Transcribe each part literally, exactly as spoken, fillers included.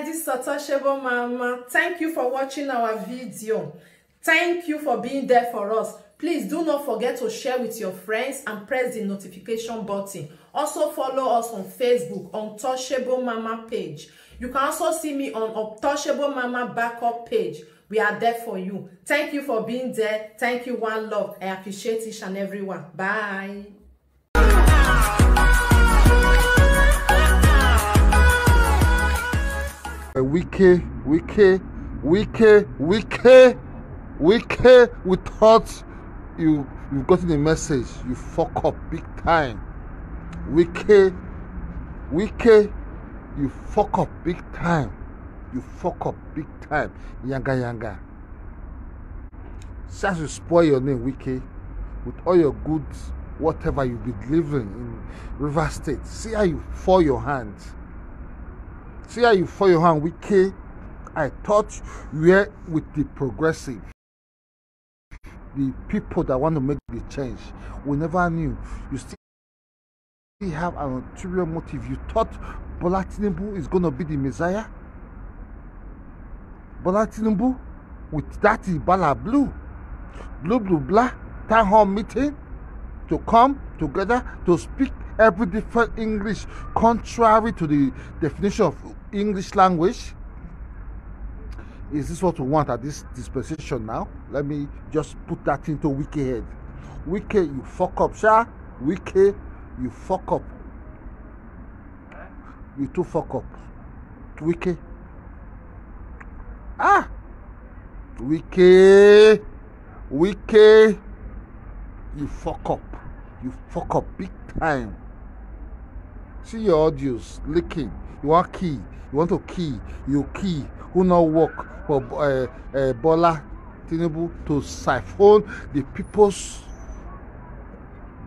This is Untouchable Mama. Thank you for watching our video. Thank you for being there for us. Please do not forget to share with your friends and press the notification button. Also follow us on Facebook, Untouchable Mama page. You can also see me on Untouchable Mama backup page. We are there for you. Thank you for being there. Thank you, one love. I appreciate each and every one. Bye. Wike, Wike, Wike, Wike, Wike, we thought you, you've gotten the message. You fuck up big time. Wike, Wike, you fuck up big time. You fuck up big time. Yanga, yanga. See as you spoil your name, Wike, with all your good whatever you be delivering in Rivers State. See how you fall your hand. See how you fall your hand, Wike. I thought you were with the progressive, the people that want to make the change. We never knew. You still have an ulterior motive. You thought Bola Tinubu is going to be the Messiah? Bola Tinubu with that Ibala blue, blue, blue, blah, town hall meeting to come together to speak every different English contrary to the definition of English language. Is this what we want at this dispensation now? Let me just put that into Wike head. Wike, you fuck up, sha. Wike, you fuck up. You too fuck up. Wike. Ah! Wike. Wike. You fuck up. You fuck up big time. See your audios leaking. You want key. You want to key. You key. Who not work for uh, uh, Bola Tinubu to siphon the people's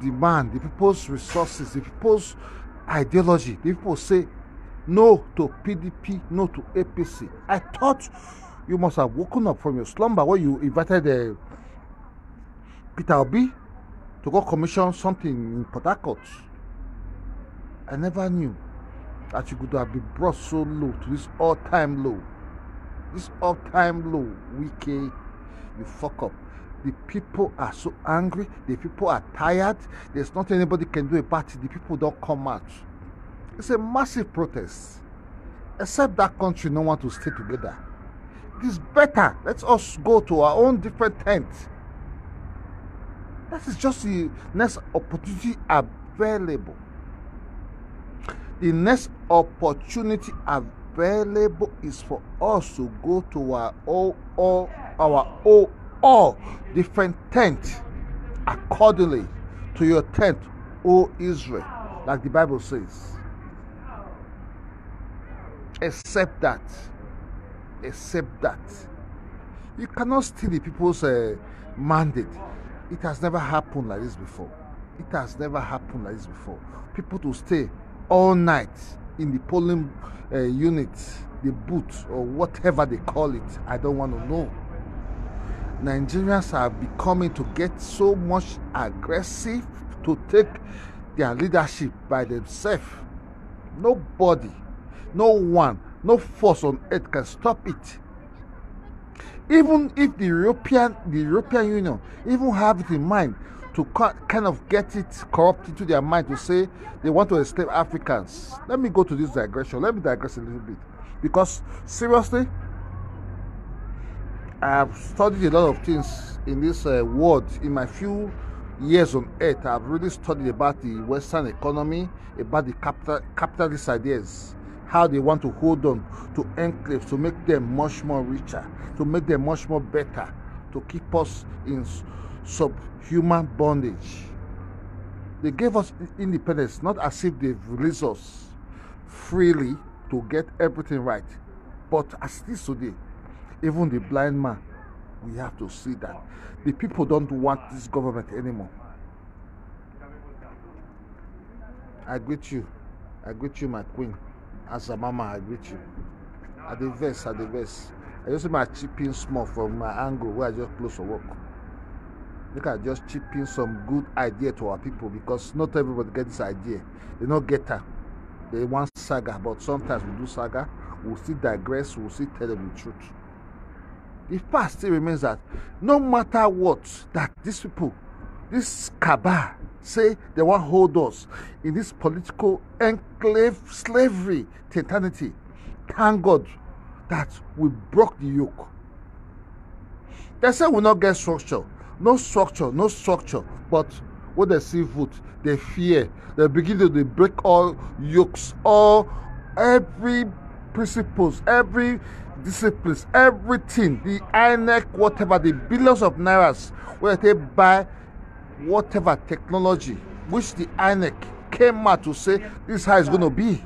demand, the people's resources, the people's ideology. The people say no to P D P, no to A P C. I thought you must have woken up from your slumber when you invited uh, Peter Obi to go commission something in Port Harcourt. I never knew that you could have been brought so low to this all-time low. This all-time low, Wike, you fuck up. The people are so angry. The people are tired. There's nothing anybody can do about it. The people don't come out. It's a massive protest. Except that country no want to stay together. It is better. Let us go to our own different tent. That is just the next opportunity available. The next opportunity available is for us to go to our all, all our all, all different tent accordingly to your tent, O Israel, like the Bible says. Except that, except that, you cannot steal the people's uh, mandate. It has never happened like this before. It has never happened like this before. People to stay all night in the polling uh, unit, the booth, or whatever they call it. I don't want to know. Nigerians are becoming to get so much aggressive to take their leadership by themselves. Nobody, no one, no force on earth can stop it. Even if the European, the European Union, even have it in mind to kind of get it corrupt into their mind to say they want to enslave Africans. Let me go to this digression. Let me digress a little bit, because seriously, I have studied a lot of things in this uh, world. In my few years on earth, I've really studied about the Western economy, about the capital, capitalist ideas, how they want to hold on to enclaves to make them much more richer, to make them much more better, to keep us in subhuman bondage. They gave us independence not as if they've released us freely to get everything right, but as it is today, even the blind man, we have to see that the people don't want this government anymore. I greet you. I greet you, my queen. As a mama, I greet you. I dey vex, I dey vex. I just say my chipping small from my angle where I just close for work. Make I just chip in some good idea to our people, because not everybody get this idea. They not get her. They want saga, but sometimes we do saga, we'll still digress, we'll still tell them the truth. The fact still remains that no matter what that these people, this cabal, say they want hold us in this political enclave slavery to eternity, thank God that we broke the yoke. They say we not get structure, no structure, no structure. But when they see vote, they fear. They begin to they break all yokes, all every principles, every disciplines, everything. The INEC, whatever, the billions of nairas where they buy whatever technology which the INEC came out to say this is how it's going to be.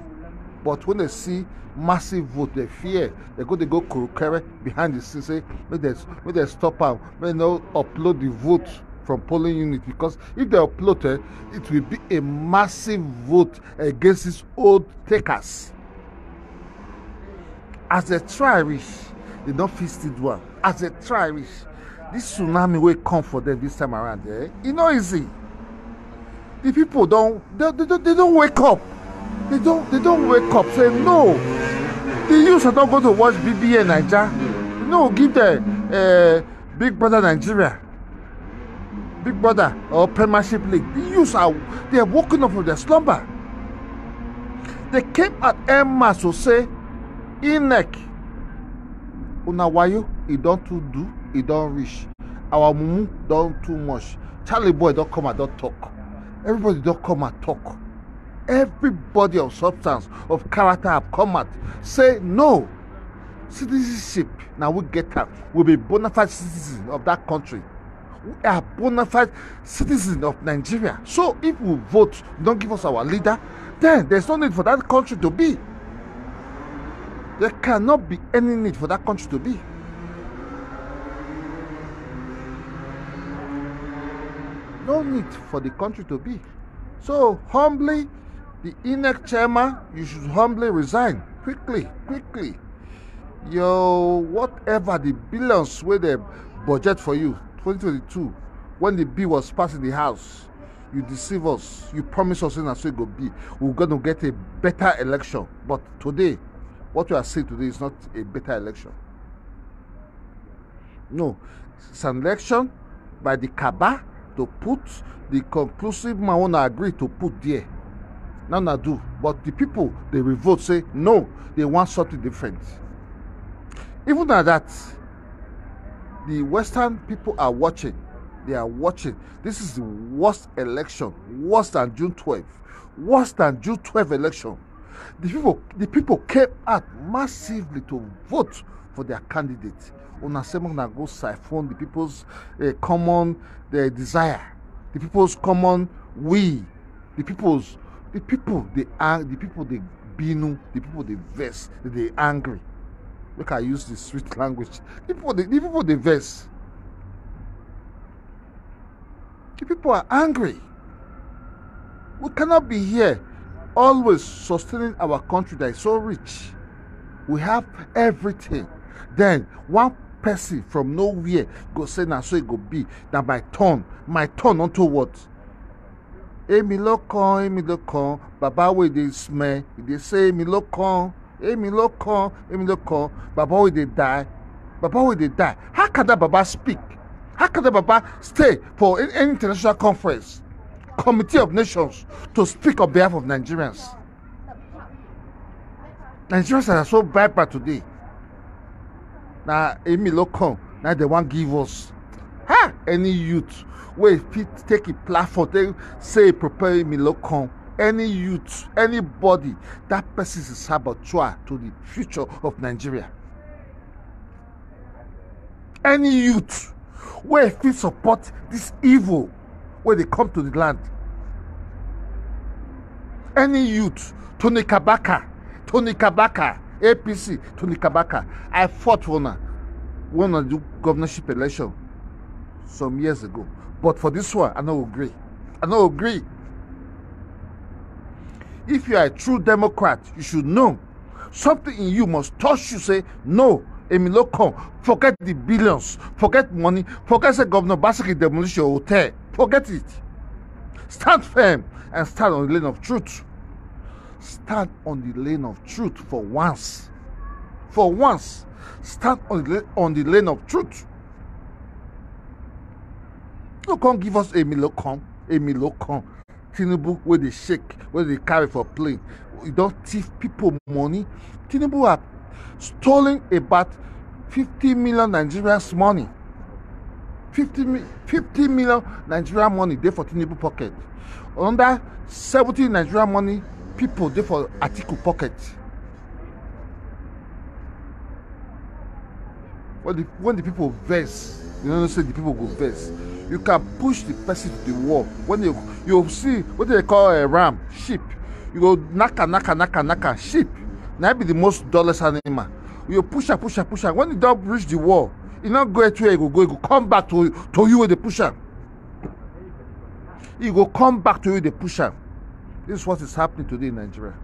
But when they see massive vote, they fear. They go, they go kurukere behind the scene, say, may they, may they stop am, may they no upload the vote from polling unit, because if they upload it, it will be a massive vote against these old takers. As they try reach, they don't fit still do am. As they try reach, this tsunami will come for them this time around. Eh? E no easy. The people don't, they, they, don't, they don't wake up. They don't, they don't wake up. Say no. The youths are not going to watch B B N Niger. No, give them uh, Big Brother Nigeria, Big Brother or Premiership League. The youths are, they are woken up from their slumber. They came at en masse to say, INEC, una wayo, e don too do, e don reach. Our mumu don too much. Charlie boy don come and don talk. Everybody don come and talk. Everybody of substance, of character have come out. Say no. Citizenship, now we get am. We be bona fide citizen of that country. We are bona fide citizen of Nigeria. So if we vote, you don't give us our leader, then there's no need for that country to be. There cannot be any need for that country to be. No need for the country to be. So humbly, the INEC chairman, you should humbly resign quickly, quickly. Your whatever the billions where they budget for you, twenty twenty-two, when the bill was passed in the house, you deceive us. You promise us in a so it go be. We're going to get a better election. But today, what you are seeing today is not a better election. No, it's an election by the cabal to put the conclusive man una agree to put there. Now na do, but the people, they revolt, say no, they want something different. Even at that, the Western people are watching. They are watching. This is the worst election, worse than June twelfth, worse than June twelfth election. The people, the people came out massively to vote for their candidate. Una say make una go siphon the people's uh, common uh, desire, the people's common will, the people's, the people they are, the people they binu, the people they vex, they angry. Make I use the sweet language. The people, they, the people they vex. The people are angry. We cannot be here always sustaining our country that is so rich. We have everything. Then one person from nowhere go say na so it go be. That my turn, my turn unto what? Emi lokan, emi lokan, baba wey dey smell, e dey say emi lokan, emi lokan, emi lokan, baba wey dey die, baba wey dey die. How can that baba speak? How can that baba stay for an international conference, committee of nations, to speak on behalf of Nigerians? Nigerians are so vibrant today. Now, Emi Lokan, now they want give us. Ha! Any youth wey fit take a platform, they say prepare Emi Lokan. Any youth, anybody, that person is a saboteur to the future of Nigeria. Any youth wey fit support this evil wey dey come to the land. Any youth, Tony Kabaka, Tony Kabaka, A P C, Tony Kabaka. I fought for una when I do governorship election some years ago. But for this one, I no agree. I no agree. If you are a true Democrat, you should know something in you must touch you. Say no, Emi Lokan. Forget the billions, forget money, forget say Governor Obaseki demolish your hotel. Forget it. Stand firm and stand on the lane of truth. Stand on the lane of truth for once. For once, stand on the, on the lane of truth. No come give us a milocom, a milocom. Tinubu wey dey shake, wey dey carry for plane. You don thief people money. Tinubu have stolen about fifty million Nigerians money. Fifty mi- fifty million Nigerian money dey for Tinubu pocket. Under seventy Nigerian money people dey for Atiku pocket. When the when the people vex, you know say the people go vex. You can push the person to the wall. When you you see what they call a ram, sheep, you go naka naka naka naka sheep. Na be the most dullest animal. You push am, push am, push am. When e don reach the wall, e no go where e go go. E go come back to to you wey dey push am. E go come back to you dey push am. This is what is happening today in Nigeria.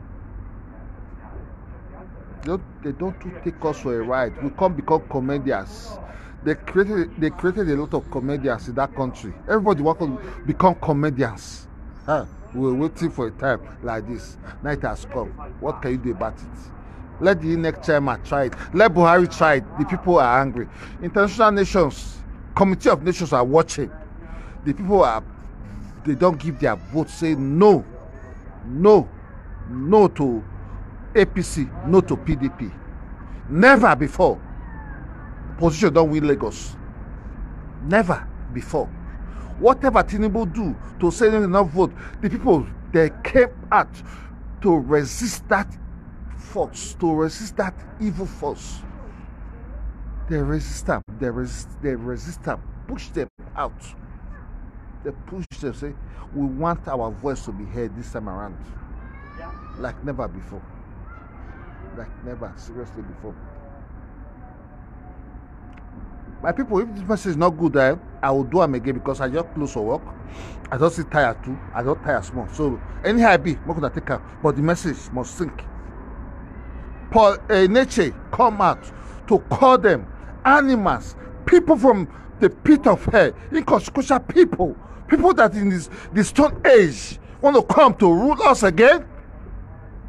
They don't, they don't too take us for a ride. We come become comedians. They created they created a lot of comedians in that country. Everybody want to become comedians. Huh? We were waiting for a time like this. Night has come. What can you do about it? Let the next chairman try it. Let Buhari try it. The people are angry. International nations, Committee of Nations are watching. The people are they don't give their vote. Say no, no, no to A P C, no to P D P. Never before. Position don't win Lagos. Never before. Whatever Tinubu do to say they not vote, the people they came out to resist that force, to resist that evil force. They resist them. They resist. They resist them. Push them out. They push them. Say, we want our voice to be heard this time around, like never before. Like never seriously before. My people, if this message is not good, eh, I will do am again because I just close for work. I just sit tired too. I just tired small. So anyhow I be, make una take am. But the message must sink. Paul Eneche come out to call them animals, people from the pit of hell, inconsequential people, people that in this the stone age want to come to rule us again.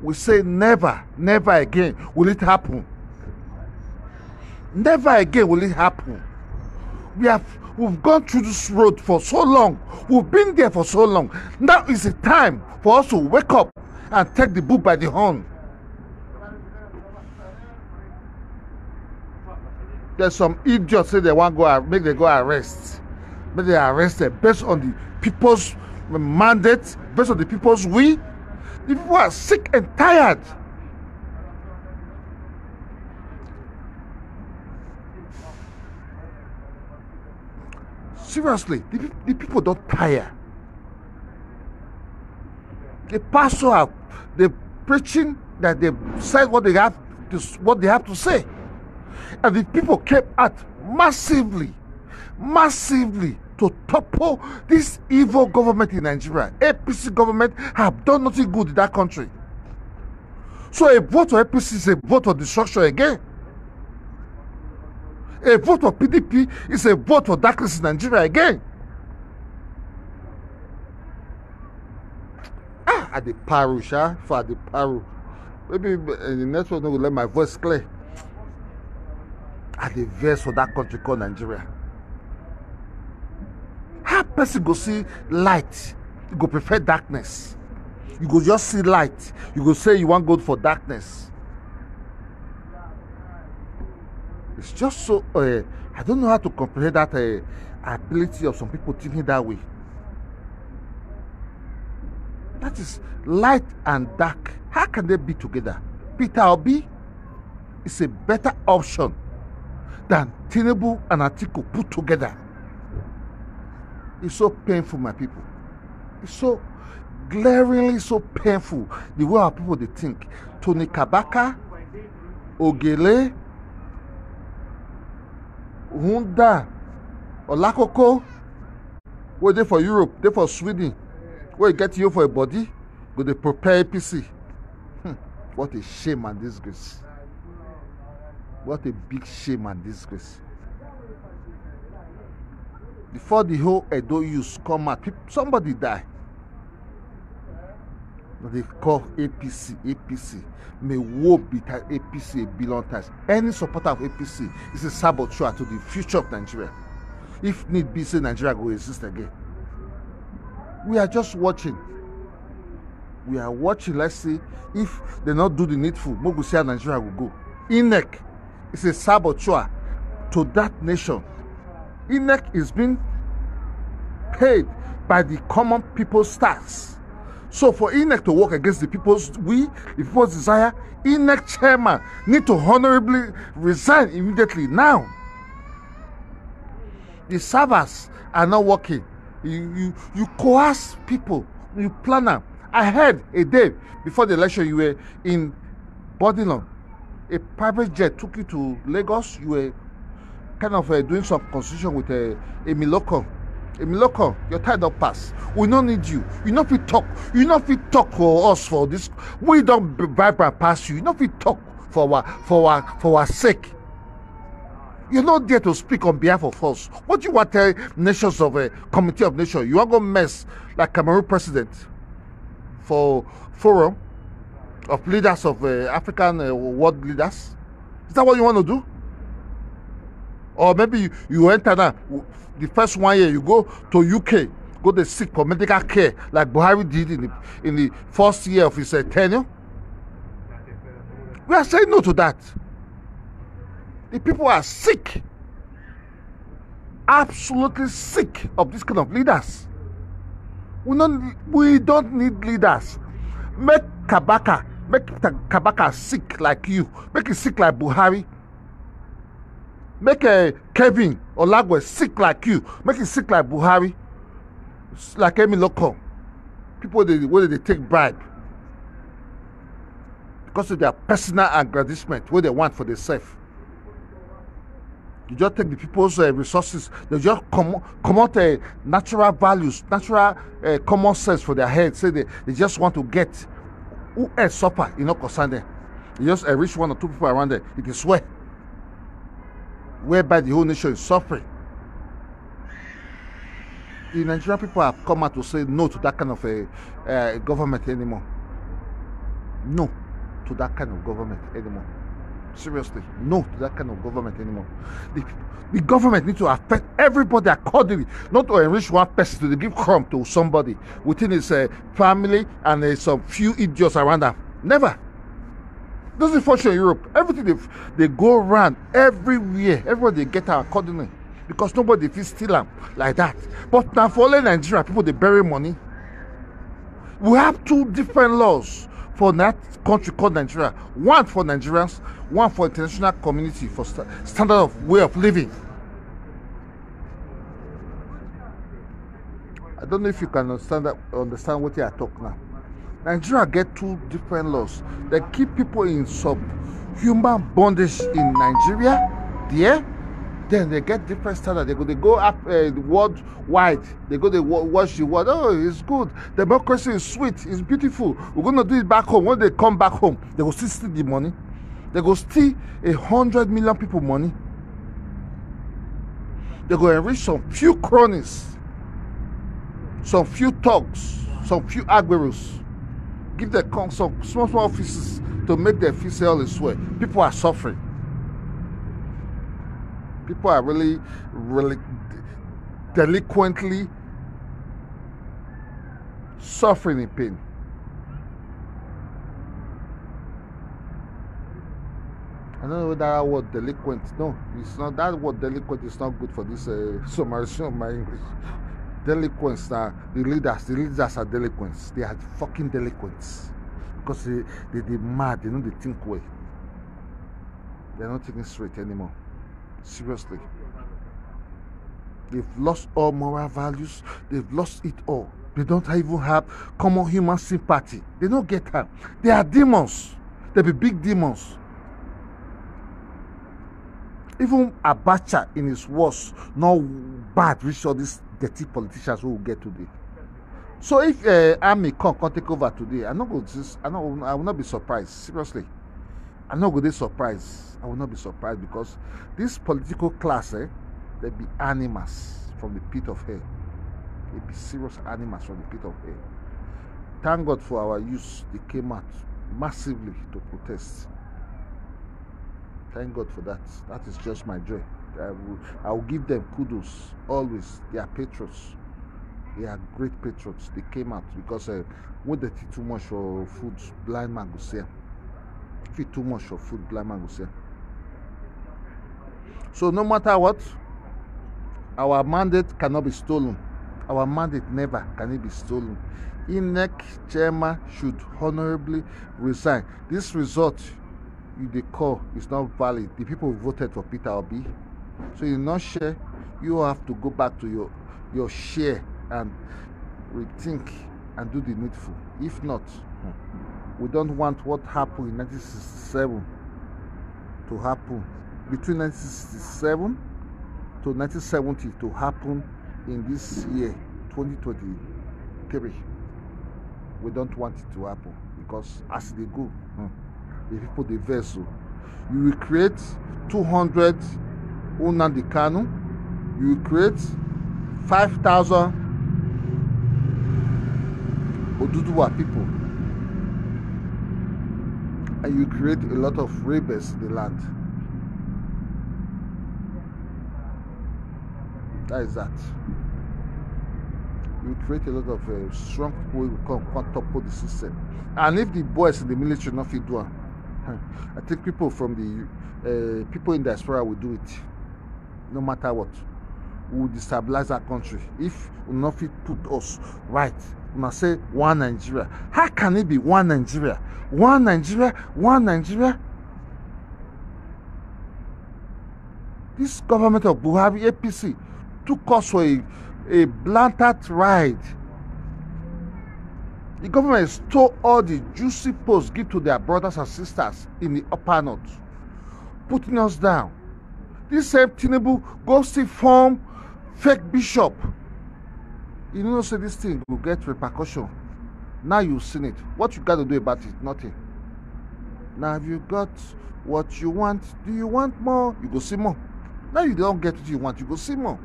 We say never, never again will it happen. Never again will it happen. We have we've gone through this road for so long. We've been there for so long. Now is the time for us to wake up and take the bull by the horn. There's some idiots say they want go ar- make they go arrest. Make they arrest them based on the people's mandate, based on the people's will. The people are sick and tired. Seriously, the, peop- the people don't tire. The pastor are they preaching that they said what they have to s- what they have to say, and the people came out massively, massively to topple this evil government in Nigeria. A P C government have done nothing good in that country. So a vote for A P C is a vote for destruction again. A vote for P D P is a vote for darkness in Nigeria again. Ah, I dey paro, sha, for I dey paro. Maybe uh, the network no go let my voice clear. I dey vex for that country called Nigeria. How person go see light, you go prefer darkness. You go just see light, you go say you want go for darkness. It's just so uh, I don't know how to comprehend that uh, ability of some people thinking that way. That is light and dark. How can they be together? Peter Obi is a better option than Tinubu and Atiku put together. It's so painful, my people. It's so glaringly so painful the way our people they think. Tony Kabaka, Ogele, Hunda, Olakoko, wey dey for Europe, dey for Sweden, wey get you for a body, go dey prepare A P C. Hmm. What a shame and disgrace. What a big shame and disgrace. Before the whole Edo use come out, peop- somebody die. They call A P C, A P C. May woe be that A P C a billion times. Any supporter of A P C is a saboteur to the future of Nigeria. If need be, say Nigeria go exist again. We are just watching. We are watching. Let's see if they not do the needful. Mogu see how Nigeria will go. INEC is a saboteur to that nation. INEC is being paid by the common people's tax. So for INEC to work against the people's we, the people's desire, INEC chairman need to honorably resign immediately now. The servers are not working. You you you coerce people. You plan them. I heard a day before the election you were in Bodilon. A private jet took you to Lagos. You were kind of uh, doing some constitution with uh, Emiloko. Emiloko, your time don't pass. We don't need you. You not fit talk. You not fit talk for us for this. We don't b- vibrant pass you. You not fit talk for our for our for our sake. You're not there to speak on behalf of us. What do you want to tell nations of a committee of nations? You want to go mess like Cameroon president for forum of leaders of uh, African uh, world leaders? Is that what you want to do? Or maybe you, you enter now, w- the first one year you go to U K, go to seek for medical care like Buhari did in the, in the first year of his uh, tenure. We are saying no to that. The people are sick, absolutely sick of this kind of leaders. We don't, we don't need leaders. Make Kabaka, make Ta- Kabaka sick like you. Make it sick like Buhari. Make uh, Kevin Olagwe sick like you. Make it sick like Buhari, s- like Emiloko. People they where they take bribe because of their personal aggrandizement, what they want for themselves. You just take the people's uh, resources. They just come come out uh, natural values, natural uh, common sense for their head. Say they, they just want to get who else suffer, you know, concern them. You just enrich one or two people around there. It is where whereby the whole nation is suffering. The Nigerian people have come out to say no to that kind of a uh, government anymore. No to that kind of government anymore. Seriously, no to that kind of government anymore. The, the government need to affect everybody accordingly, not to enrich one person to give crumb to somebody within his uh, family and uh, some few idiots around them. Never. Doesn't function in Europe. Everything they, they go around everywhere. Everybody they get out accordingly because nobody fit steal them like that. But now for only Nigeria, people they bury money. We have two different laws for that country called Nigeria. One for Nigerians, one for international community for sta- standard of way of living. I don't know if you can understand that, understand what I talk now. Nigeria get two different laws. They keep people in subhuman bondage in Nigeria, there. Then they get different standard. They go, they go up uh, worldwide. They go, they wa- watch the world. Oh, it's good. Democracy is sweet. It's beautiful. We're gonna do it back home. When they come back home, they will still steal the money. They go steal a hundred million people money. They go enrich some few cronies, some few thugs, some few agueros. Give them con- some small small offices to make their feel say all is well. People are suffering. People are really, really delinquently suffering in pain. I don't know whether that word delinquent. No, it's not. That word delinquent is not good for this uh, summarization of my English. Delinquents are the leaders. The leaders are delinquents. They are fucking delinquents because they they, they mad. They know they think way. They're not thinking straight anymore. Seriously. They've lost all moral values. They've lost it all. They don't even have common human sympathy. They don't get her. They are demons. They be big demons. Even Abacha in his worst, not bad reach all these dirty politicians who will get today. So if uh, army come come take over today, I no go just I no I will not be surprised. Seriously, I no go dey surprised. I will not be surprised because this political class, eh, they be animals from the pit of hell. They be serious animals from the pit of hell. Thank God for our youth. They came out massively to protest. Thank God for that. That is just my joy. I will, I will give them kudos always. They are patriots. They are great patriots. They came out because uh, when they eat too much for food, blind man go see am. If you eat too much for food, blind man go see am. So no matter what, our mandate cannot be stolen. Our mandate never can it be stolen. INEC chairman should honorably resign. This result you dey call is not valid. The people voted for Peter Obi. So in a nutshell, you have to go back to your your share and rethink and do the needful. If not, hmm, we don't want what happened in nineteen sixty-seven to happen, between nineteen sixty-seven to nineteen seventy to happen in this year, twenty twenty-three. We don't want it to happen because as they go, hmm, the people dey vex o. You will create two hundred Nnamdi Kanu, you will create five thousand Oduduwa people, and you create a lot of rebels in the land. That is that. You create a lot of uh, strong people who come, come topple the system. And if the boys in the military not fit do am, I think people from the uh, people in diaspora will do it, no matter what. We will destabilize our country if we not fit put us right. Una say one Nigeria. How can it be one Nigeria? One Nigeria, one Nigeria. This government of Buhari A P C took us for a, a blanket ride. The government stole all the juicy posts give to their brothers and sisters in the upper north, putting us down. This same Tinubu go still form fake bishop. You know say this thing will get repercussion. Now you've seen it. What you got to do about it? Nothing. Now have you got what you want? Do you want more? You go see more. Now you don't get what you want. You go see more.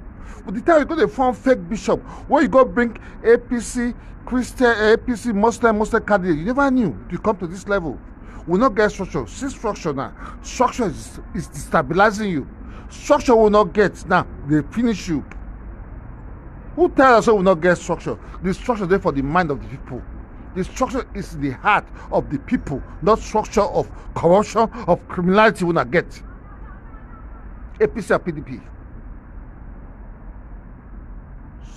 But the time you go to form fake bishop, where you go bring A P C Christian, A P C Muslim, Muslim candidate, you never knew to come to this level. We not get structure. See structure now. Structure is, is destabilizing you. Structure will not get now. They finish you. Who tell us we will not get structure? The structure there for the mind of the people. The structure is the heart of the people, not structure of corruption, of criminality. We not get A P C and P D P.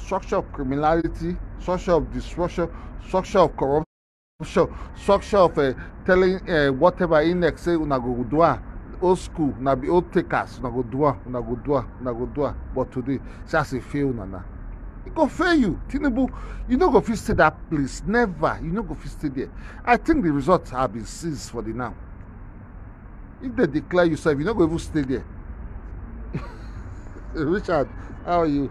Structure of criminality, structure of destruction, structure of corruption, structure of uh, telling uh, whatever INEC say una go do am. Old school, una be old takers, una go do am, una go do am, una go do am. But today, see as e fail una now. E go fail you, Tinubu. You no go fit stay that place. Never. You no go fit stay there. I think the results have been seized for the now. If they declare yourself, you no go even stay there. Richard, how are you?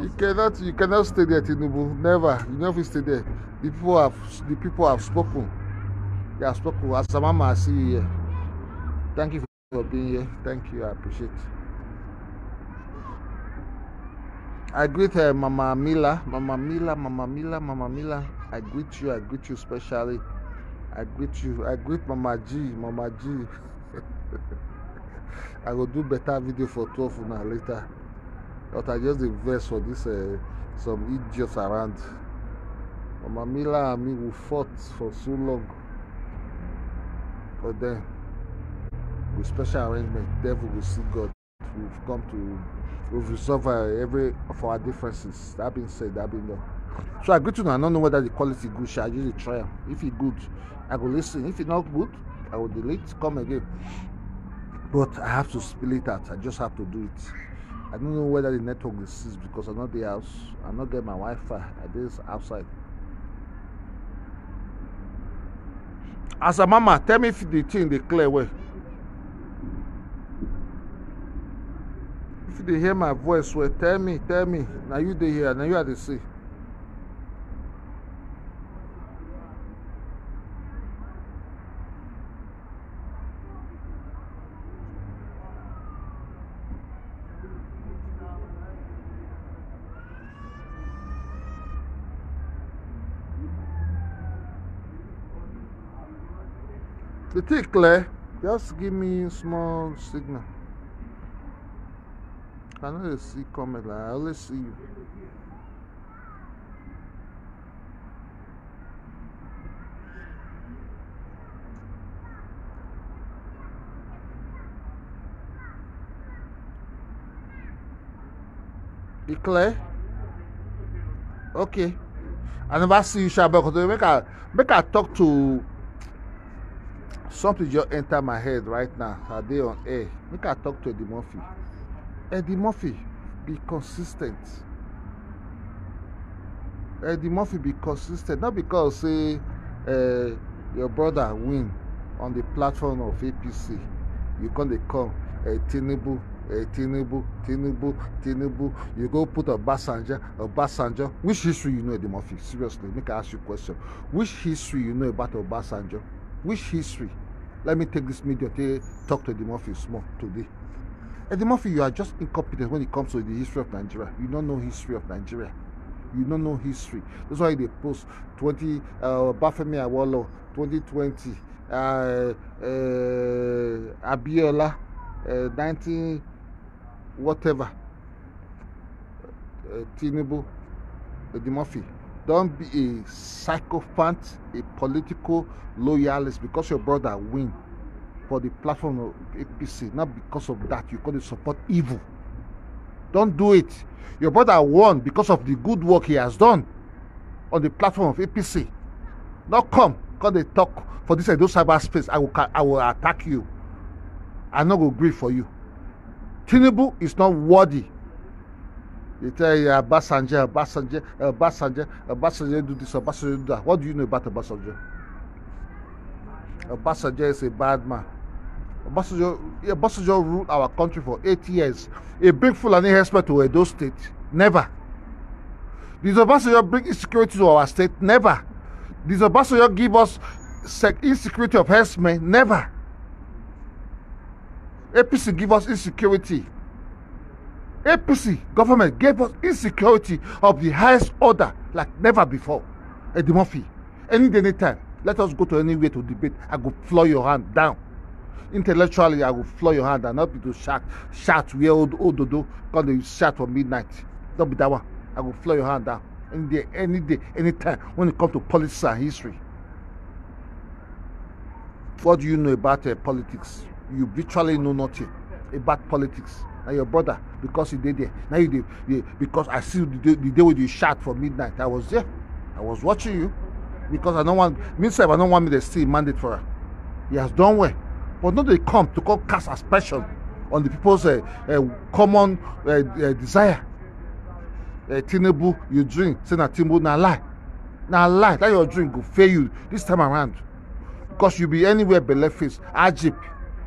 You cannot, you cannot stay there, Tinubu. Never. You never stay there. The people have, the people have spoken. They have spoken. Asamama, I see you here. Thank you for being here. Thank you. I appreciate. I greet uh, Mama Mila, Mama Mila, Mama Mila, Mama Mila. I greet you. I greet you specially. I greet you. I greet Mama G, Mama G. I go do better video for twelve now later. But I just dey vex for this uh, some idiots around. Mama Mila and me we fought for so long. But then, with special arrangement, devil will see God. We've come to, we've resolved uh, every of our differences. That being said, that being done. So I greet you now. I don't know whether the quality good. Shall I use the trial? If it good, I go listen. If it not good, I will delete. Come again. But I have to spill it out. I just have to do it. I don't know whether the network is seized because I'm not the house. I'm not getting my Wi-Fi. I did outside. As a mama, tell me if the thing dey clear well. If you dey hear my voice well, tell me, tell me. Now you dey here, now you are the see. The thing clear. Just give me small signal. I no dey see comment like I always see you. E clear? Okay. I never see you, sha, but make I make I talk to something just enter my head right now. I dey on air. Make I talk to Eddie Murphy. Eddie Murphy, be consistent. Eddie Murphy, be consistent. Not because say uh, your brother win on the platform of A P C, you come dey come uh, Tinubu, uh, Tinubu, Tinubu, Tinubu. You go put Obasanjo, Obasanjo. Which history you know, Eddie Murphy? Seriously, make I ask you a question. Which history you know about Obasanjo? Which history? Let me take this medium to talk to Eddie Murphy small today. Eddie Murphy, you are just incompetent when it comes to the history of Nigeria. You don't know history of Nigeria. You don't know history. That's why they post twenty uh, Bafemi Awolowo twenty twenty, uh, uh, Abiola, uh, nineteen whatever, uh, Tinubu, Eddie Murphy. Don't be a sycophant, a political loyalist because your brother win for the platform of A P C. Not because of that you gonna support evil. Don't do it. Your brother won because of the good work he has done on the platform of A P C. Not come, come dey talk for this Edo cyberspace. I will, I will attack you. I no go agree for you. Tinubu is not worthy. They tell you Obasanjo, Obasanjo, Obasanjo, Obasanjo do this, Obasanjo do that. What do you know about Obasanjo? Obasanjo is a bad man. Obasanjo, Obasanjo ruled our country for eight years. He bring Fulani herdsmen to Edo State. Never. Did Obasanjo bring insecurity to our state? Never. Did Obasanjo give us sec- insecurity of herdsmen? Never. A P C give us insecurity. A P C government gave us insecurity of the highest order like never before. Eddie Murphy, any day, anytime, let us go to anywhere to debate. I go floor your hand down. Intellectually, I go floor your hand down. Not be to shout, shout where old ododo come dey shout for midnight. Don't be that one. I go floor your hand down any day, any day, anytime when it comes to politics and history. What do you know about uh, politics? You virtually know nothing about politics. And your brother, because he did there. Now you did, you, because I see the day, the day when you shout for midnight. I was there. I was watching you. Because I don't want, me sef, I don't want me to see mandate for her. He has done well. But not they come to come cast aspersion on the people's uh, uh, common uh, uh, desire. Uh, Tinubu, you drink. Say na Tinubu, na lie. Na lie. That your drink go fail you this time around. Because you be anywhere belle face. Ajib.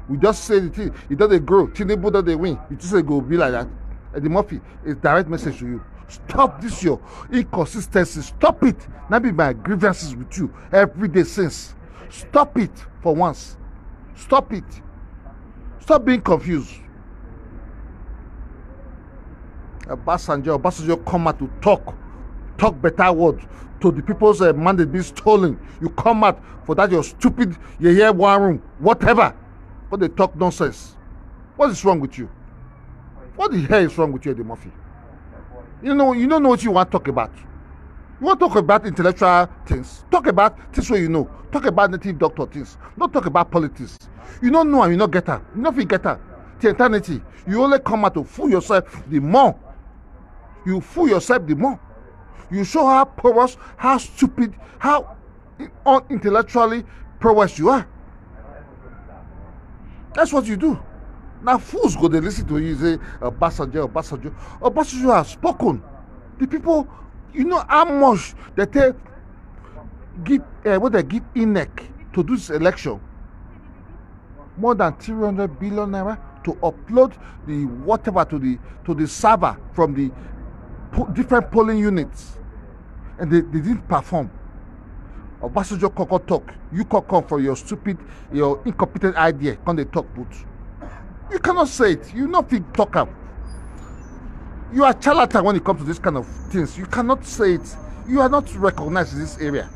We just say the thing. It doesn't grow. Tinubu doesn't win. You just say go be like that. Eddie Murphy, it's direct message to you. Stop this your inconsistency. Stop it. That be my grievances with you every day since. Stop it for once. Stop it. Stop being confused. Obasanjo, Obasanjo come out to talk, talk better word to the people's uh, mandate being stolen. You come out for that your stupid, you hear one room, whatever. But they talk nonsense. What is wrong with you? What the hell is wrong with you, Eddie Murphy? You know, you don't know what you want to talk about. You want to talk about intellectual things. Talk about things where you know. Talk about native doctor things. Not talk about politics. You don't know and you not get her. You not fit get her. To eternity, you only come out to fool yourself the more. You fool yourself the more. You show how porous, how stupid, how unintellectually prowess you are. That's what you do. Now fools go they listen to you say Obasanjo, Obasanjo. Obasanjo has spoken. The people, you know how much they take give uh, what they give INEC to do this election. More than three hundred billion naira to upload the whatever to the to the server from the po- different polling units, and they, they didn't perform. Obasanjo koko talk, you come come for your stupid, your incompetent idea, come they talk put. You cannot say it. You not fit talk am. You are charlatan when it comes to this kind of things. You cannot say it. You are not recognized in this area.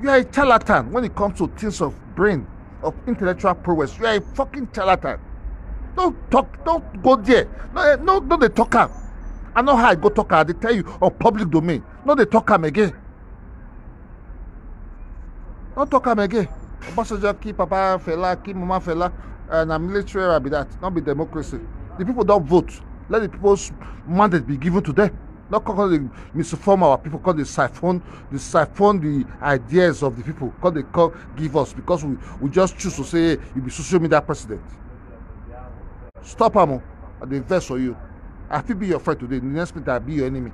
You are a charlatan when it comes to things of brain, of intellectual prowess. You are a fucking charlatan. Don't talk, don't go there. No, eh, no, no, they talk am. I know how I go talk am. They tell you on public domain. No, they talk am again. Don't talk am again. Obasanjo kill Papa Fela, kill Mama Fela, and a military era be that. Not be democracy. The people don't vote. Let the people's mandate be given to them. Not come dey misinform our people, come dey siphon, dey siphon the ideas of the people, come dey come give us because we, we just choose to say, "Hey, you be social media president." Stop am o. I dey vex for you. I fit be your friend today, the next minute I be your enemy.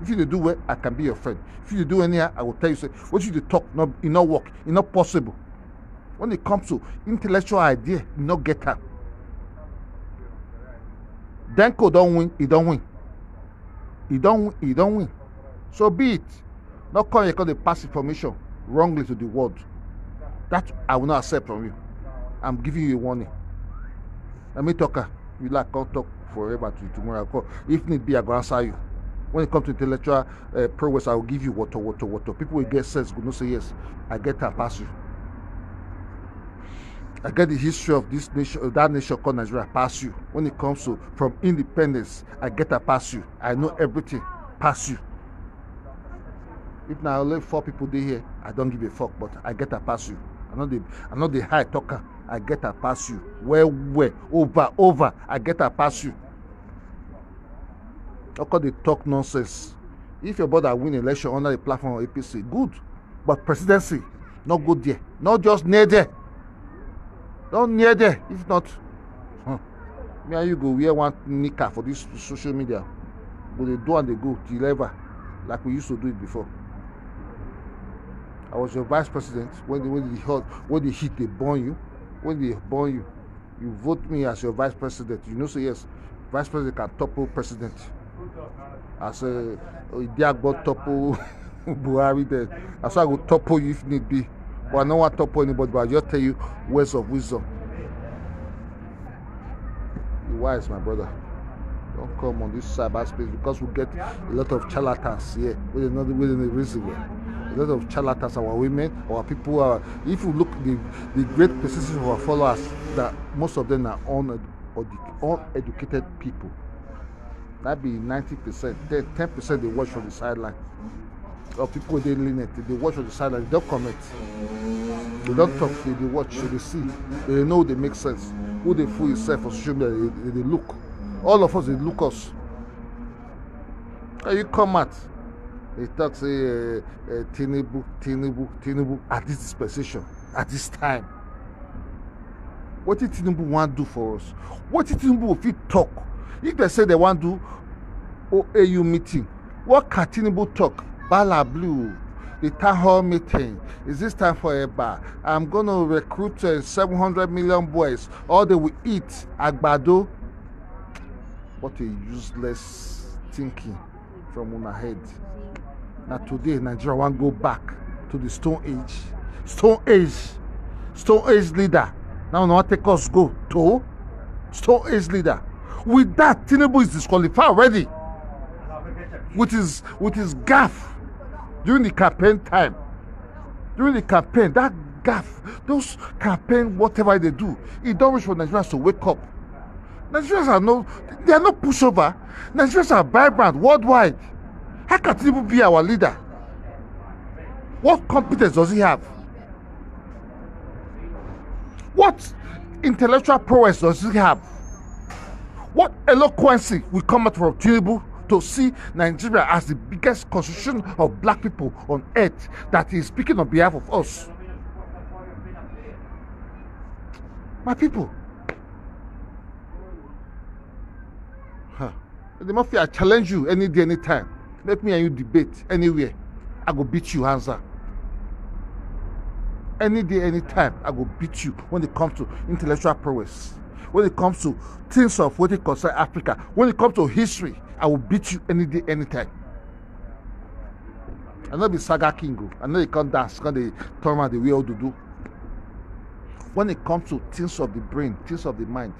If you dey do well, I can be your friend. If you dey do anyhow, I go tell you say, "What you dey talk, no, e no work, e no possible." When it comes to intellectual idea, e no get am. Denko don win, e don win. E don, e don win. So be it. No come here come dey pass information wrongly to the world. That I will not accept from you. I'm giving you a warning. Let me talk. Am. You like come talk forever to tomorrow. I call. If need be, I go answer you. When it comes to intellectual uh, prowess, I will give you water, water, water. People will get sense, go know say, "Yes, I get am pass you. I get the history of this nation, of that nation called Nigeria pass you. When it comes to from independence, I get am pass you. I know everything pass you." If na only four people dey here, I don't give a fuck, but I get am pass you. I no dey, I no dey hide talk am. I get am pass you. Well, well, over, over, I get am pass you. No come dey talk nonsense. If your brother win election under the platform of A P C, good. But presidency, no go there. No just near there. Don't near there. If not, huh, me and you go wear one knicker for this social media. Go dey do and dey go till ever, like we used to do it before. I was your vice president when the, when the hot, when the heat dey burn you, when they burn you. You vote me as your vice president. You know say yes, vice president can topple president. As a Idiagbo topple Buhari, then I say I go topple you if need be. But I no wan topple anybody, but I just tell you words of wisdom. Be wise, my brother. Don't come on this cyberspace because we get a lot of charlatans here. We don't know the, we don't know the reason well. A lot of charlatans, our women, our people are. If you look the the great percentage of our followers, that most of them are un, uneducated people. That be ninety percent. Then ten percent they watch from the sideline. Or people they lenient, they watch from the sideline, they don't comment. They don't talk, they, they watch, so they see. They know they make sense. Who they fool yourself for social media, they, they, they look. All of us, they look us. Now you come out, they talk say uh, uh, Tinubu, Tinubu, Tinubu at this dispensation, at this time. What did Tinubu want do for us? What did Tinubu fit talk? If they say they want do O A U meeting, what can Tinubu talk? Bala Blue, the town hall meeting. Is this time for a bar? I'm going to recruit uh, seven hundred million boys. All they will eat, agbado. What a useless thinking from una head. Now today, Nigeria want go back to the Stone Age. Stone Age. Stone Age leader. Now una wan take us go to Stone Age leader. With that, Tinubu is disqualified already. With his with his gaff during the campaign time. During the campaign, that gaff, those campaign, whatever they do, it don't reach for Nigerians to wake up. Nigerians are no, they are not pushover. Nigerians are vibrant worldwide. How can Tinubu be our leader? What competence does he have? What intellectual prowess does he have? What eloquency will come out from Tinubu to see Nigeria as the biggest constitution of black people on earth that is speaking on behalf of us? My people, huh. The mafia, I challenge you any day, anytime. Make me and you debate anywhere. I go beat you, answer. Any day, anytime, I go beat you when it comes to intellectual prowess. When it comes to things of what it concern Africa, when it comes to history, I will beat you any day, anytime. I no be saga king o. I no dey come dance, come dey turn around the way Odudu. When it comes to things of the brain, things of the mind,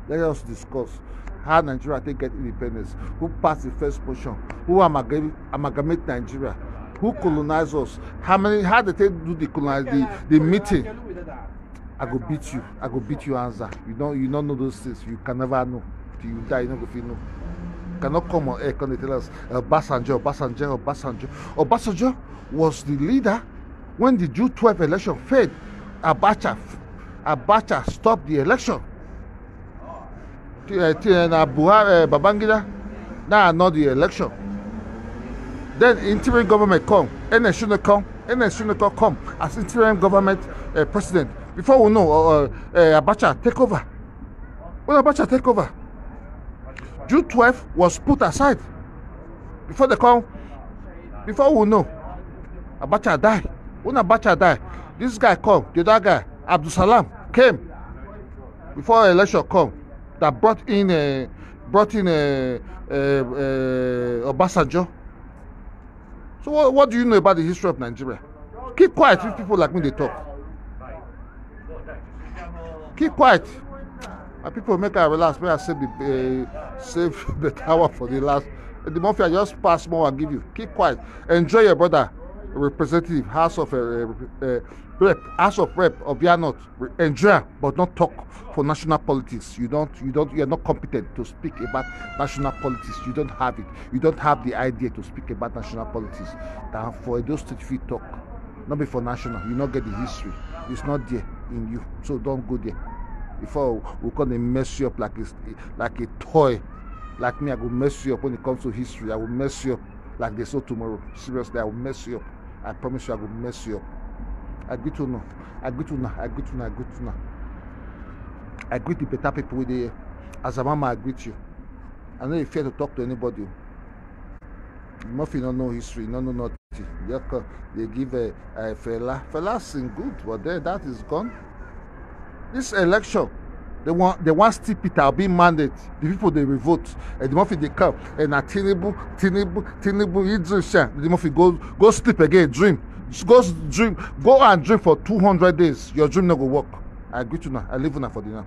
let us discuss how Nigeria take get independence, who pass the first motion, who amalgamate, amalgamate Nigeria, Who colonize us? How many? How they take do the colonize the, the meeting? I go beat you. I go beat you answer. You don't you don't know those things. You can never know. Till you die, you no go fit know. You cannot come on air come dey tell us Obasanjo, Obasanjo, Obasanjo. Obasanjo was the leader when the June twelve election failed. Abacha, Abacha stopped the election. T- uh, T- uh, na Buhari, uh, Babangida, now annul the election. Then interim government come, Ernest Shonekan, Ernest Shonekan come as interim government uh, president. Before we know, uh, uh, Abacha take over. When Abacha take over, June twelve was put aside. Before they come, before we know, Abacha die. When Abacha die, this guy come, the other guy, Abdul Salam, came before election come that brought in uh, brought in uh, uh, uh, Obasanjo. So what, what do you know about the history of Nigeria? Keep quiet if people like me dey talk. Keep quiet. My people, make I relax, make I save the uh, save better hour for the last. The mafia just pass more and give you. Keep quiet. Enjoy your brother, representative, House of uh, uh, Rep, House of Rep of Bia North. Enjoy, but don't talk for national politics. You don't, you don't, you're not competent to speak about national politics. You don't have it. You don't have the idea to speak about national politics. Than for those state fit talk. Not be for national. You not get the history. It's not there in you. So don't go there. Before we come dey mess you up like a like a toy. Like me, I go mess you up when it comes to history. I will mess you up like this so tomorrow. Seriously, I will mess you up. I promise you, I will mess you up. I greet you now. I greet you now. I greet you now. I greet you now. I greet the better people with the as a mama. I greet you. I know you fear to talk to anybody. Murphy don't know history, don't know nothing. They give a, a Fela. Fela sing good, but then that is gone. This election, they want they want still Peter Obi mandate. The people they revolt, and the Murphy they come, and na Tinubu, Tinubu, Tinubu, he dream shine. The Murphy go go sleep again, dream, go dream, go and dream for two hundred days. Your dream no go work. I greet you now. I leave you now for dinner.